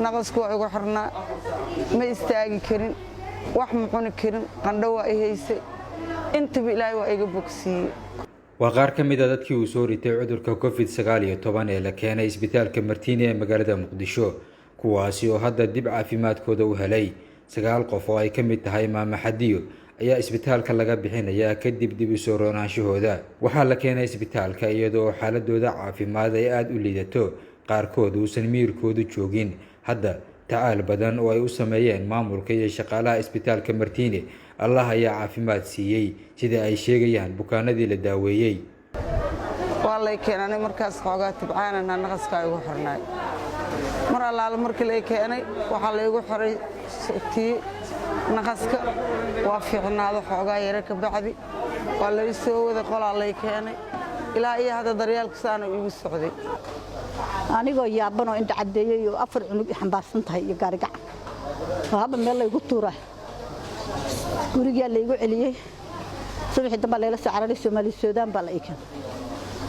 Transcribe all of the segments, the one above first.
Naqasku waa igu xirnaa, ma istaagi karin, wax ma cuni karin, qandho waa i haysay. Intaba Ilaahay waa iga bogsiiyey. Waa qaar ka mid a dadkii uu soo ritay cudurka COVID-19 ee la keenay isbitaalka Martiini ee magaalada Muqdisho, kuwaasi oo hadda dib caafimaadkooda u helay. Sagaal qof oo ay ka mid tahay Maama Xadiyo ayaa isbitaalka laga bixinayaa kadib dib u soo roonaanshahooda. Waxaa la keenay isbitaalka iyadoo xaaladooda caafimaad ay aada u liidato, qaarkood uusan miyirkoodu joogin. Hadda tacaal badan oo ay u sameeyeen maamulka iyo shaqaalaha isbitaalka Martiini, Allah ayaa caafimaad siiyey, sida ay sheegayaan bukaanadii la daaweeyey. Waa lay keenanay markaas xoogaa tibcaanana, naqaskaa igu xirnaay. Mar allaale markii lay keenay, waxaa laygu xiray tii naqaska. Waa fiicnaado xoogaa yare ka bacdi, waa lay soo waday, qolaa lay keenay. Ilaa iyo hadda daryeelku saana igu socday. Anigoo yaabanoo inta caddeeyey oo afar cunug i xambaarsan tahay iyo gaarigacan oo haba meel laygu tuura, gurigaa laygu celiyey. Subaxii dambaa layla soo cararay. Soomaali Suudaan baa la ii keenay.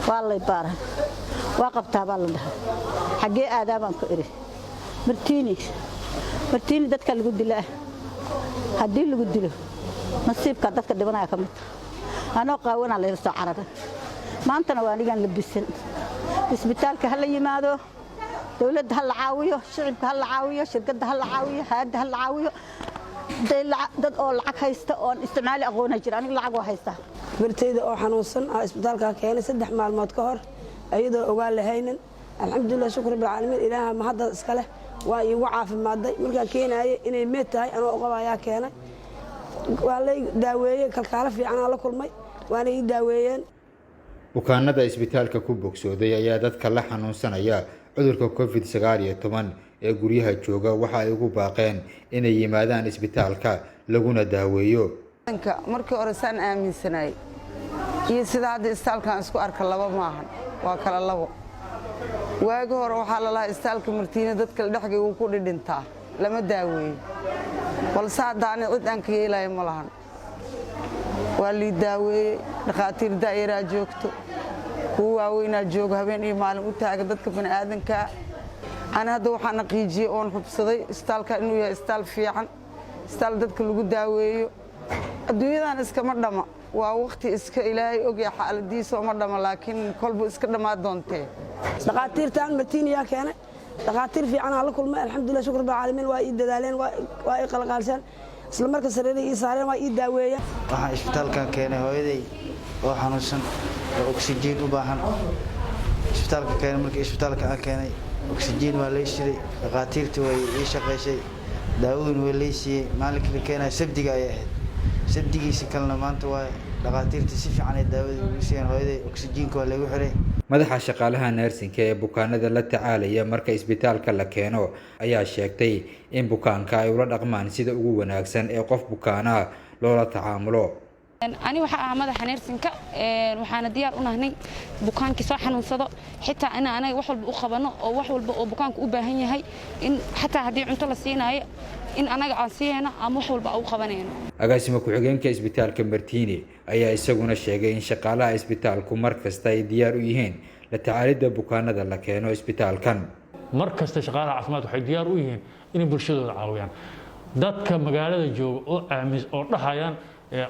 Waa lay baaray, waa qabtaa baa la dhahay. Xaggee aadaa baan ku idhi. Martiini, Martiini dadka lagu dilaa. Haddii lagu dilo, nasiibkaa dadka dhibanaya ka mid. Anoo qaawanaa layla soo cararay. Maantana waa anigaan labisan. Isbitaalka ha la yimaado, dowladda ha la caawiyo, shicibka ha la caawiyo, shirkadda ha la caawiyo, hay'adda ha la caawiyo. Dad oo lacag haysta oon isticmaali aqoona jira. Aniga lacag waa haystaa. Bartayda oo xanuunsan aa isbitaalka keenay 3 maalmood ka hor, iyadoo ogaan lahaynin. Alxamdulilah, shukr rabbilcaalamiin, Ilaaha mahadda iska leh, waa iigu caafimaaday. Markaan keenaayay inay meed tahay anoo oqabayaa keenay. Waa lay daaweeyey, kalkaalo fiicanaa la kulmay, waana ii daaweeyeen. Bukaanada isbitaalka ku bogsooday ayaa dadka la xanuunsanaya cudurka COVID-19 ee guryaha jooga waxa ay ugu baaqeen inay yimaadaan isbitaalka laguna daaweeyo. Markii hore saan aaminsanayay iyo sida hadda isbitaalkan isku arka laba maahan, waa kala labo. Waagi hore waxaa lalahaa isbitaalka Martiine dadka dhexgay wuu ku dhidhintaa, lama daaweeyo. Balse hadda ani cid aan ka yeelayo ma lahan. Waa lii daaweeyey. Dhakhaatiir da'yaraa joogto, kuwa waaweynaa joogo, habeen iyo maalin u taaga dadka bani'aadankaa. Ani hadda waxaan naqiijiyey oon hubsaday isbitaalka inuu yahay isbitaal fiican, isbitaal dadka lagu daaweeyo. Adduunyadan iskama dhama, waa wakhti iska Ilaahay ogya xaaladiisa oma dhama, laakiin kolbu iska dhammaa doontee. Dhakhaatiirtan Martiiniyaa keenay. Dhakhaatiir fiicanaa la kulmay. Alxamdulilah, shukr rabbilcaalamiin, waa ii dadaaleen, waa ii qalqaalseen, isla marka sariiray ii saareen, waa ii daaweeyeen. Waxaan isbitaalkan keenay hooyaday oo xanuunsan oo oksijiin u baahan. Isbitaalka keenay. Markii isbitaalka aan keenay, oksijiin waa lay shiday, dhakhaatiirtii way ii shaqaysay, daawooyin way lay siiyey. Maalinkii la keenaya Sabdiga ayay ahayd, Sabdigiisi kalena maanta waa dhakhaatiirtii si fiican ay daawadii ugu siiyeen hooyaday. Oksijiinka waa laygu xiray. Madaxa shaqaalaha nursing-ka ee bukaanada la tacaalaya marka isbitaalka la keeno ayaa sheegtay in bukaanka ay ula dhaqmaan sida ugu wanaagsan ee qof bukaanaha loola tacaamulo. Ani waxaa ahaa madaxa nursing-ka. Waxaana diyaar u nahnay bukaankii soo xanuunsado xitaa in anaga wax walba u qabano, oo wax walba oo bukaanku u baahan yahay, in xataa haddii cunto la siinaayo in anaga aan siiyayno ama wax walba u qabanayno. Agaasima ku-xigeenka isbitaalka Martiini ayaa isaguna sheegay in shaqaalaha isbitaalku mar kasta ay diyaar u yihiin la tacaalidda bukaanada la keeno isbitaalkan. Mar kasta shaqaalaha caafimaad waxay diyaar u yihiin inay bulshadooda caawiyaan. Dadka magaalada jooga oo aamis oo dhahayaan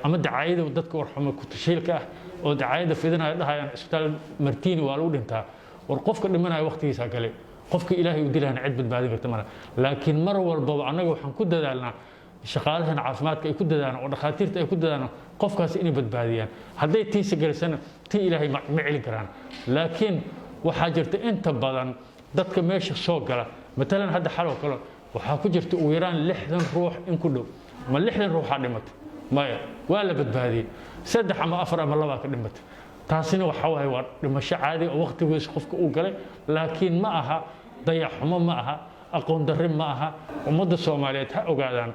ama dacaayada dadka warxumo ku-tashiilka ah oo dacaayada fidinaya dhahayaan isbitaal Martiini waa lagu dhintaa, war qofka dhimanaya waqtigiisa gale. Qofka Ilaahay u dilahana cid badbaadin karta male. Laakiin mar walbaba annaga waxaan ku dadaalnaa, shaqaalahan caafimaadka ay ku dadaalaan oo dhakhaatiirta ay ku dadaalaan, qofkaasi inay badbaadiyaan. Hadday tiisa galisana, tii Ilaahay ma celin karaan. Laakiin waxaa jirta inta badan dadka meesha soo gala, matalan hadda xaloo kale waxaa ku jirta ugu yaraan 60 ruux in ku dhow. Ma 60 ruuxaa dhimatay? Maya, waa la badbaadiyey. Saddex ama afar ama labaa ka dhimatay. Taasina waxa waaye waa dhimasho caadi oo waqtigiisa qofka uu galay, laakiin ma aha dayac xumo, ma aha aqoon darri, ma aha. Ummadda Soomaaliyeed ha ogaadaan,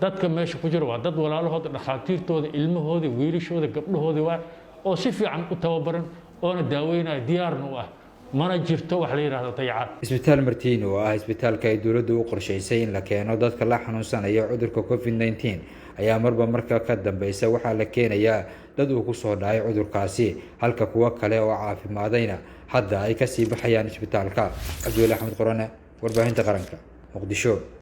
dadka meesha ku jira waa dad walaalahooda, dhakhaatiirtooda, ilmahooda, wiilashooda, gabdhahooda waa oo si fiican u tababaran oona daaweynaya, diyaarna u ah. Mana jirto wax la yidhaahdo dayacaad. Isbitaal Martiini oo ah isbitaalka ay dowladdu u qorshaysay in la keeno dadka la xanuunsanaya cudurka COVID-19 ayaa marba marka ka dambeysa waxaa la keenayaa dad uu kusoo dhacay cudurkaasi, halka kuwo kale oo caafimaadayna hadda ay kasii baxayaan isbitaalka. Cabdiweli Axmed Qorane, Warbaahinta Qaranka, Muqdisho. Muqdisho.